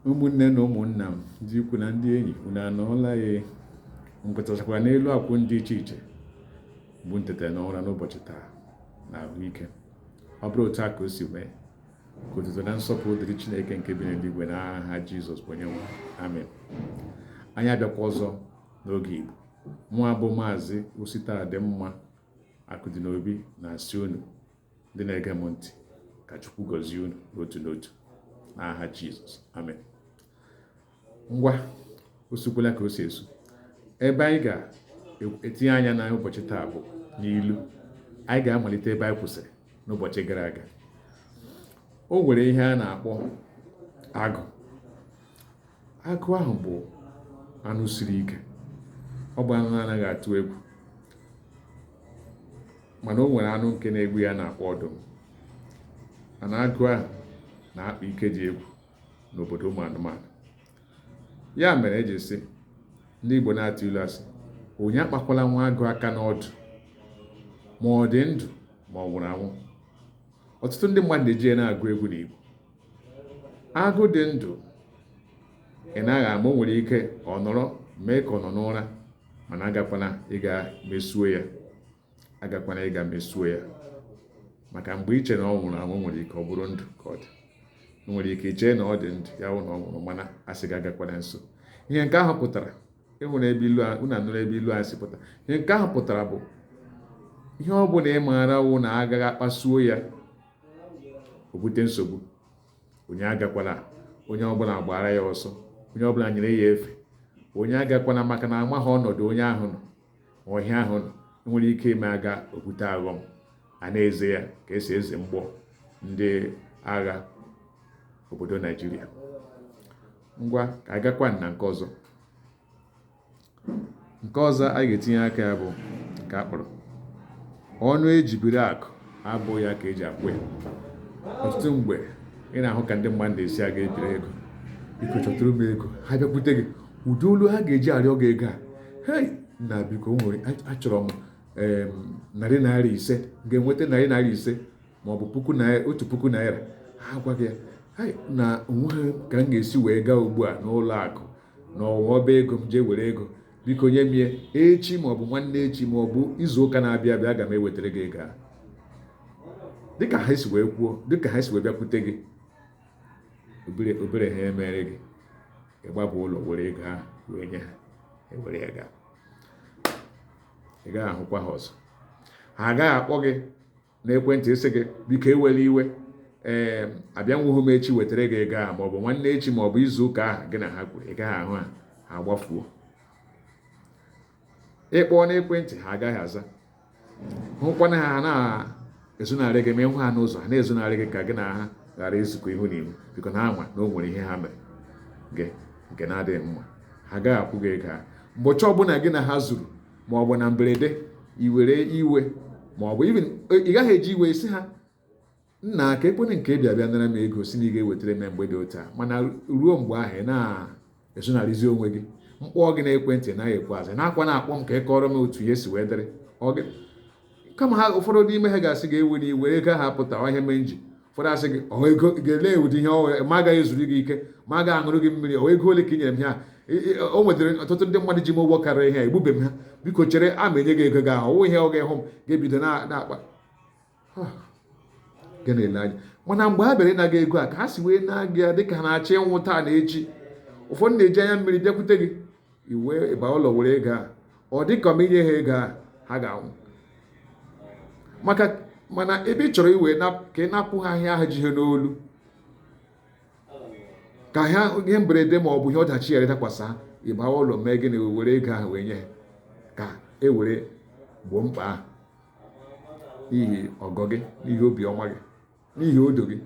Ụmụnne na ụmụnna m, ndị ikwu na ndị enyi, unu anọọla ya? M kwetachakwa n'elu akwụ dị iche iche bụ ntete n'ụra n'ụbọchị taa na ahụike. Ọ bụrụ otu a ka o si mee, ka otuto na nsọpụrụ dịrị Chineke nke bi n'eluigwe n'aha Jizọs bụ onye nwe. Amen. Anyị abịakwa ọzọ n'oge Igbo. Mụa bụ Maazị Ositadịmma Akụdịnobi na-asị unu ndị na-ege m ntị ka Chukwu gọzie unu n'otu n'otu n'aha Jizọs. Amen. Ngwa, o sukwala ka o si esu. Ebe anyị ga-etinye anya na ụbọchị taa bụ n'ilu. Anyị ga-amalite ebe anyị kwụsịrị n'ụbọchị gara aga. O nwere ihe a na-akpọ agụ. Agụ ahụ bụ anụ siri ike. Ọ bụ anụ na-anaghị atụ egwu. Mana o nwere anụ nke na-egbu ya na-akpọ ọdụm. Mana agụ ahụ na-akpa ike dị egwu n'obodo ụmụ anụmanụ. Ya mere eji sị ndị Igbo na-atụ ilu asị, onye akpakwala nwa agụ aka n'ọdụ, ma ọ dị ndụ ma ọ nwụrụ anwụ. Ọtụtụ ndị mmadụ na-eji ya na-agụ egwu n'Igbo. Agụ dị ndụ ị naghị ama, o nwere ike ọ nọrọ mee ka ọ nọ n'ụra, mana agakwana ịga mesuo ya, agakwana ịga mesuo ya, maka mgbe i che na ọ nwụrụ anwụ, nwere ike ọ bụrụ ndụ ka ọ dị. Nwere ike iche na ọ dị ndụ, ya wụ na ọ nwụrụ, mana a sị gị agakwana nso. Ihe nke ahụ pụtara, ịhụrụ ebe ilu a, unu anụrụ ebe ilu a si pụta. Ihe nke ahụ pụtara bụ ihe ọ bụla ị maara wụ na agaghị akpasuo ya, o bute nsogbu, onye agakwala, onye ọbụla gbara ya ọsọ, onye ọbụla nyere ya efe, onye agakwana, maka na amaghị ọnọdụ onye ahụ nọ, ọhịa ahụ nọ, nwere ike ime aga obute aghọm, a na-eze ya ka esi eze mgbọ ndị agha obodo Naijiria. Ngwa, ka anyị gakwa na nke ọzọ. Nke ọzọ anyị ga-etinye aka ya bụ nke a kpọrọ ọnụ eji biri akụ abụghị ya ka eji akwụ ya. Ọtụtụ mgbe ị na-ahụ ka ndị mmadụ na-esi aga ebiri ego, biko chọtụrụ m ego, ha bịakwute gị, ụdị olu ha ga-eji arịọ gị ego a, hei nna biko, nwere achọrọ m ₦500, ga-enweta ₦500 maọbụ ₦1,000. Ha gwa gị ya na onweghị ka m ga-esi wee gaa ugbu a n'ụlọ akụ na ọba ego m jee were ego, biko nye m ya echi maọbụ nwanne echi maọbụ izu ụka na-abịa abịa, aga m ewetara gị ego ahụ. Dịka ha si wee kwuo, dịka ha si wee bịakwute gị, obere obere ha emere gị, ịgbapụ ụlọ were ego ahụ wee nye ha, ewere ya gaa, ị gaghị ahụkwa ha ọzọ. Ha agaghị akpọ gị n'ekwentị ịsị gị biko ewela iwe, ee abịanwughị m echi wetara gị ego ahụ, maọbụ nwanne echi maọbụ izu ụka ahụ gị na ha kwuru, ị gaghị ahụ ha, ha agbafuo. Ịkpọọ n'ekwentị ha agaghị aza, hụkwana ha na-ezonarị gị, ma ịhụ ha n'ụzọ ha na-ezonarị gị ka gị na ha ghara izukọ ihu na ihu, biko na ama na o nwere ihe ha mere gị nke na-adịghị mma. Ha agaghị akwụ gị ego ha. Ụbọchị ọbụla gị na ha zuru ma ọ bụ na mberede i were iwe, ma ọ bụ ị gaghị eji iwe sị ha nna ka ekwene nke bịa bịa nara m ego si na ị ga-ewetara m mgbe dị otu a, mana ruo mgbe ahụ ị na-ezonarịzi onwe gị, mkpọọ gị n'ekwentị naghị ekwe aza, na-akwa na-akpọ m ka ị kọrọ m otu ihe si wee dịrị. Kama ha ụfọdụ n'ime ha ga-asị gị ewe n'iwe, ego ahụ apụta ọhịa mee nji. Ụfọdụ asị gị ọ ego ga-ele ụdị ihe ọ ma agaghị ezuru gị ike, ma agaghị aṅụrụ gị mmiri, ọ ego ole ka ị nyere m ihe a, o nwetara ọtụtụ ndị mmadụ ji m ụgwọ karịrị ihe a, egbube m ha, biko chere a ma enye gị ego gị ahụ. Ọwụ ihe ọ ga-ehụ m ga-ebido na-akpa gị na-ele anya. Mana mgbe ha bịara ịna gị ego a, ka ha si wee na-aga ya dịka ha na-achọ ịnwụ taa na echi, ụfọdụ na-eji anya mmiri bịakwute gị, iwe ịba ụlọ were ego a, ọ dị ka ma inye ha ego a ha ga-anwụ. Maka mana ebe ị chọrọ iwe ka ị napụ ha ihe ahụ ji ha n'olu, ka ha ihe mberede ma ọ bụ ihe ọdachi ghara ịdakwasa ha, ịba ụlọ mee gịnị, were ego ahụ wee nye ha ka e were gboo mkpa ahụ, n'ihi ọgọ gị, n'ihi obiọma gị, n'ihi odo gị.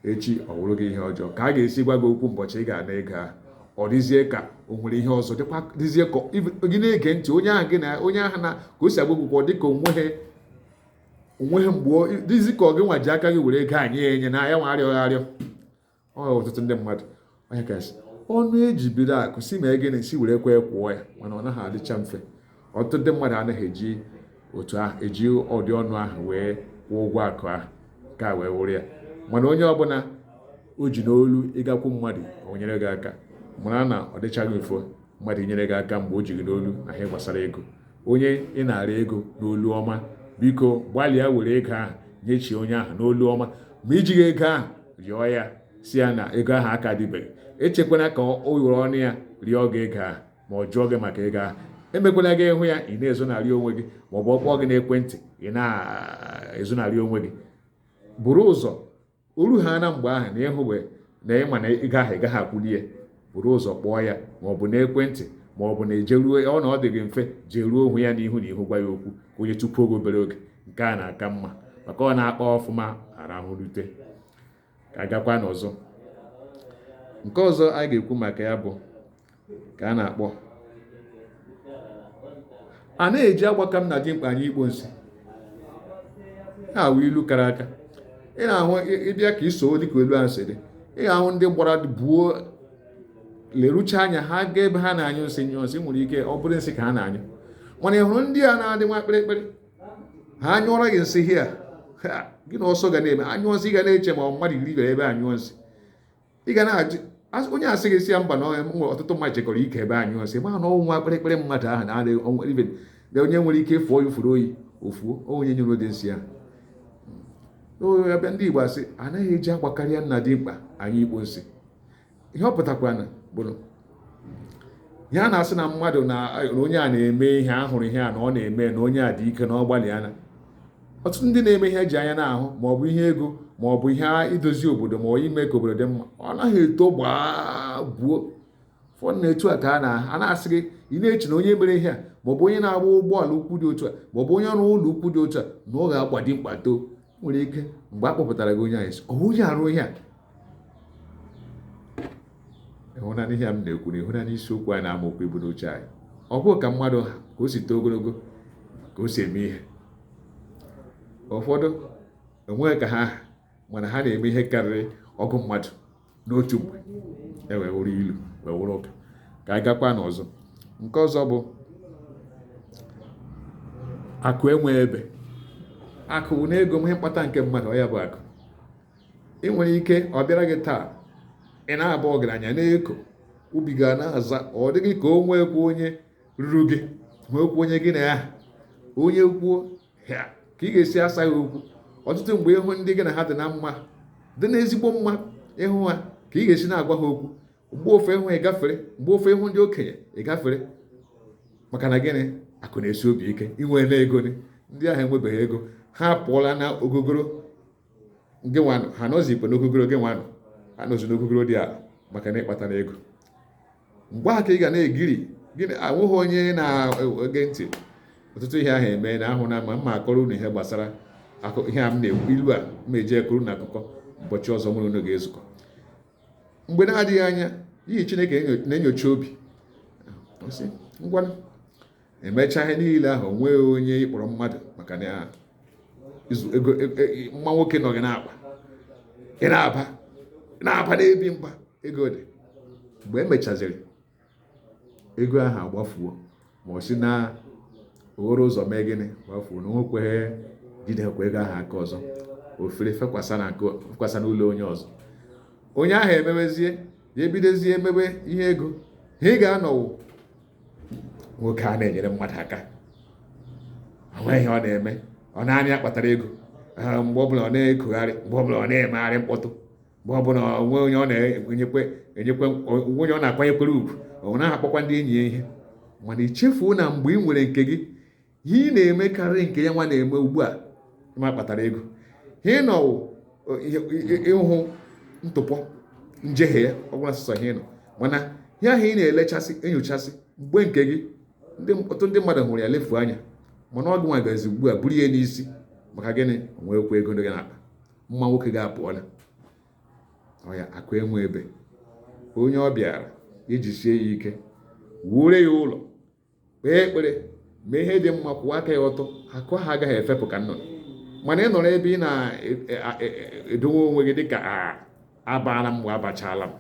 Echi ọ wụrụ gị ihe ọjọọ ka a ga-esi gwa gị okwu ụbọchị ị ga-ana ego ahụ, ọ dịzie ka o nwere ihe ọzọ, dịkwa dịzie ka gị na-ege ntị onye ahụ gị na onye ahụ na ka o si agwa gị okwu, ọ dị ka onweghị mgbe dịzi ka ọ gị nwa ji aka gị were ego anyị enye na ya nwa arịọ arịọ. Ọ ọtụtụ ndị mmadụ onye kasị ọnụ eji bido akụ si mee gịnị, si were kwe kwụọ ya, mana ọ naghị adịcha mfe. Ọtụtụ ndị mmadụ anaghị eji otu ahụ eji ụdị ọnụ ahụ wee kwụọ ụgwọ akụ ahụ ka wee wụrụ ya. Mana onye ọbụla O ji n'olu ịgakwu mmadụ o nyere gị aka. Mara na ọ dịchaghị mfe mmadụ inyere gị aka mgbe o ji gị n'olu na ihe gbasara ego. Onye ị na-ara ego n'olu ọma, biko gbalịa were ego ahụ nyechie onye ahụ n'olu ọma. Ma ijighị ego ahụ, rịọ ya, si ya na ego ahụ aka dịbeghị. Echekwana ka o were ọnụ ya rịọ gị ego ahụ ma ọ jụọ gị maka ego ahụ. Emekwala gị ịhụ ya, ị na-ezonarị onwe gị, ma ọ bụ ọ kpọọ gị n'ekwentị, ị na-ezonarị onwe gị. Buru ụzọ oru ha na mgbe ahụ na ịhụbe na ịma na ego ahụ ị gaghị akwụli ya, buru ụzọ kpọọ ya, ma ọ bụ n'ekwentị, ma ọ bụ na ejeruo ọ na ọ dị gị mfe jeruo hụ ya n'ihu na ihu, gwa ya okwu ka onye tupu oge obere oge. Nke a na-aka mma maka ọ na-akpa ọfụma arahụrute. Ka agakwa n'ọzọ. Nke ọzọ anyị ga-ekwu maka ya bụ ka a na-akpọ a na-eji agbaka m na dimkpa anyị ikpo nsị. Ha awụ ilu kara aka. Ị na-ahụ ịbịa ka iso dịka elu ahụ si dị, ị ga-ahụ ndị gbara buo lerucha anya ha gaa ebe ha na-anyụ nsị, nyụọ nsị. Nwere ike ọ bụrụ nsị ka ha na-anyụ, mana ị hụrụ ndị a na-adị nwa kpịrịkpịrị, ha anyụọrọ gị nsị hia gị na ọsọ ga na-eme anyụọ nsị. Ị ga na-eche ma mmadụ iri bịara ebe anyụọ nsị. Ị ga na-ajụ onye asị gị si ya mba na ọtụtụ mmadụ chekọrọ ike ebe anyụọ nsị, ma na ọnwụ nwa kpịrịkpịrị mmadụ ahụ na-adị na onye nwere ike fụọ ya ufuru oyi ofuo onye nyụrụ dị nsị ahụ. Ebe ndị Igbo asị anaghị eji agbakarịa nna dimkpa anyị ikpo nsị. Ihe ọ pụtakwara bụ ihe a na-asị na mmadụ na onye a na-eme ihe a hụrụ, ihe a na ọ na-eme, na onye a dị ike na ọ gbalịana. Ọtụtụ ndị na-eme ihe eji anya na-ahụ, ma ọ bụ ihe ego, ma ọ bụ ihe idozi obodo, ma ọ ime ka obodo dị mma, ọ naghị eto gbaa buo. Ụfọdụ na-etu a ka a na-asị gị, ị na-eche na onye mere ihe a, ma ọ bụ onye na-agba ụgbọala ukwu dị otu a, ma ọ bụ onye ọrụ ụlọ ukwu dị otu a, na ọ ga-agbadi mkpa too. Nwere ike mgbe a kpọpụtara gị onye anyị sị, ọ onye arụ ihe a. Ịhụnanya ihe a m na-ekwu na ịhụnanya isiokwu anyị na-amaokwu ibu n'uche anyị, ọ bụghị ka mmadụ ka o si too ogologo ka o si eme ihe. Ụfọdụ enweghị ka ha, mana ha na-eme ihe karịrị ọgụ mmadụ n'otu mgbe. E wee wụrụ ilu, wee wụrụ ụka. Ka anyị gakwa n'ọzọ. Nke ọzọ bụ akụ enwe ebe. Akụ bụ n'ego, ihe mkpata nke mmadụ, ọ ya bụ akụ. Ị nwere ike ọ bịara gị taa, ị na-aba ọgaranya na-eko ubi ga na-aza, ọ dịghị ka o nwekwa onye ruru gị, nwekwa onye gị na ya onye kwuo ya ka ị ga-esi asa ya okwu. Ọtụtụ mgbe ịhụ ndị gị na ha dị na mma, dị n'ezigbo mma, ịhụ ha ka ị ga-esi na-agwa ha okwu. Mgbe ofe ịhụ ịgafere, mgbe ofe ịhụ ndị okenye ịgafere, maka na gịnị? Akụ na-esi obi ike. Inwe na ego ndị ahụ enwebeghị ego, ha apụọla na ogogoro gị nwanụ, ha nọzikwa n'ogogoro gị nwanụ, ha nọzi n'ogogoro dị ala maka na ịkpata na ego. Mgbe ahụ ka ị ga na-egiri gịnị, anwụghị onye na-ege ntị. Ọtụtụ ihe ahụ eme na ahụ na ma mma akọrọ unu ihe gbasara ihe a m na-ekwu, ilu a m eji ekuru na akụkọ ụbọchị ọzọ nwere unu ga-ezukọ mgbe na-adịghị anya. N'ihi Chineke na-enyocha obi, ngwa emechaa ihe niile ahụ, onweghị onye ịkpọrọ mmadụ maka na ego mma nwoke nọ gị n'akpa, ị na-aba na-aba n'ebi mba ego dị. Mgbe emechaziri ego ahụ agbafuo, ma ọ si na oghoro ụzọ mee gịnị, gbafuo, na onwekweghị jidekwa ego ahụ aka ọzọ, ofere fekwasa n'ụlọ onye ọzọ. Onye ahụ emewezie ya, ebidozie emebe ihe ego. Ha ị ga-anọwụ nwoke a na-enyere mmadụ aka, onweghị ihe ọ na-eme, ọ naanị ya kpatara ego. Mgbe ọbụla ọ na-ekogharị, mgbe ọbụla ọ na-emegharị mkpọtụ, mgbe ọbụla onwe onye ọ na-enyekwe enyekwe, onwe onye ọ na-akwanyekwere ugwu, ọ naghị akpọkwa ndị enyi ya ihe. Mana ichefuo na mgbe ị nwere nke gị, ihe ị na-eme karịrị nke ya nwa na-eme ugbu a ma kpatara ego. Ihe ị nọ ịhụ ntụpọ njehie ya, ọ gwụla sọsọ ihe ị nọ. Mana ihe ahụ ị na-elechasị enyochasị mgbe nke gị, ọtụtụ ndị mmadụ hụrụ ya lefuo anya, mana ọ gị nwa gazi ugbu a buru ya n'isi. Maka gịnị? Onwekwa ego dị gị n'akpa, mma nwoke ga-apụọla. Ọ ya akụ enwe ebe. Onye ọ bịara iji sie ya ike, wuore ya ụlọ, kpee ekpere, mee ihe dị mma, kwụwa aka ya ọtọ, akụ ahụ agaghị efepụ ka nnụnụ. Mana ị nọrọ ebe ị na-edowe onwe gị dịka abaala m, abachala m,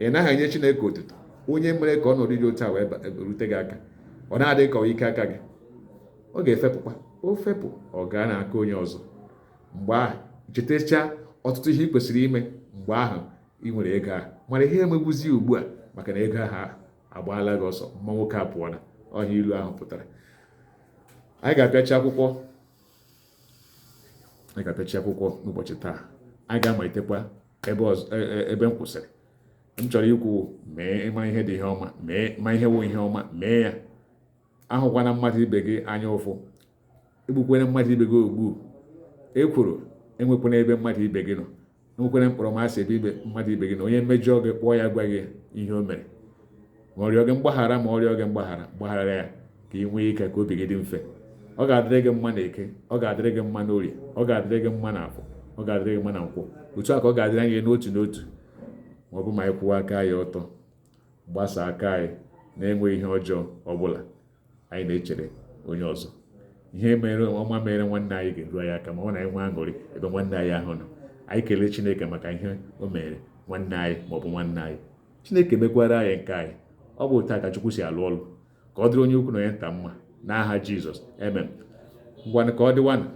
ị naghị enye Chineke otuto onye mere ka ọnọdụ dị otu a wee rute gị aka. Ọ na-adịghị ka ike aka gị, ọ ga-efepụkwa. O fepụ, ọ gaa n'aka onye ọzọ. Mgbe ahụ chetachaa ọtụtụ ihe ị kwesịrị ime Mgbe ahụ ị nwere ego ahụ, mana ihe emegbuzi ugbu a, maka na ego ahụ agbaala gị ọsọ. Mma nwoke apụọla ọhịa. Ilu ahụ pụtara, anyị ga-apịachi akwụkwọ, anyị ga-apịachi akwụkwọ n'ụbọchị taa. Anyị ga-amalitekwa ebe ọzọ, ebe m kwụsịrị. M chọrọ ikwu, mee ịma ihe dị ihe ọma, mee ma ihe wụ ihe ọma, mee ya. Ahụkwana mmadụ ibe gị anya ụfụ, egbukwere mmadụ ibe gị ogbu. Ekworo enwekwana ebe mmadụ ibe gị nọ, enwekwara mkpọrọmasị ebe ibe mmadụ ibe gị nọ. Onye mmejọ gị, kpọọ ya, gwa gị ihe o mere, ma ọ rịọ gị mgbaghara, ma ọ rịọ gị mgbaghara, gbaghara ya, ka ị nwee ike, ka obi gị dị mfe. Ọ ga-adịrị gị mma na Eke, ọ ga-adịrị gị mma n'Orie, ọ ga-adịrị gị mma n'Afọ, ọ ga-adịrị gị mma na Nkwọ. Otu a ka ọ ga-adịrị anyị n'otu n'otu, ma ọ bụ ma anyị kwụwa aka anyị ọtọ, gbasaa aka anyị na-enweghị ihe ọjọọ ọbụla anyị na-echere onye ọzọ. Ihe mere ọma mere nwanne anyị ga-eru anyị aka, ma ọ na anyị nwee aṅụrị ebe nwanne anyị ahụ nọ. Anyị kelee Chineke maka ihe o mere nwanne anyị maọbụ nwanne anyị. Chineke mekwara anyị nke anyị. Ọ bụ otu a ka Chukwu si alụ ọlụ. Ka ọ dịrị onye ukwu na onye nta mma n'aha Jizọs, amen. Ngwanụ, ka ọ dịwanụ.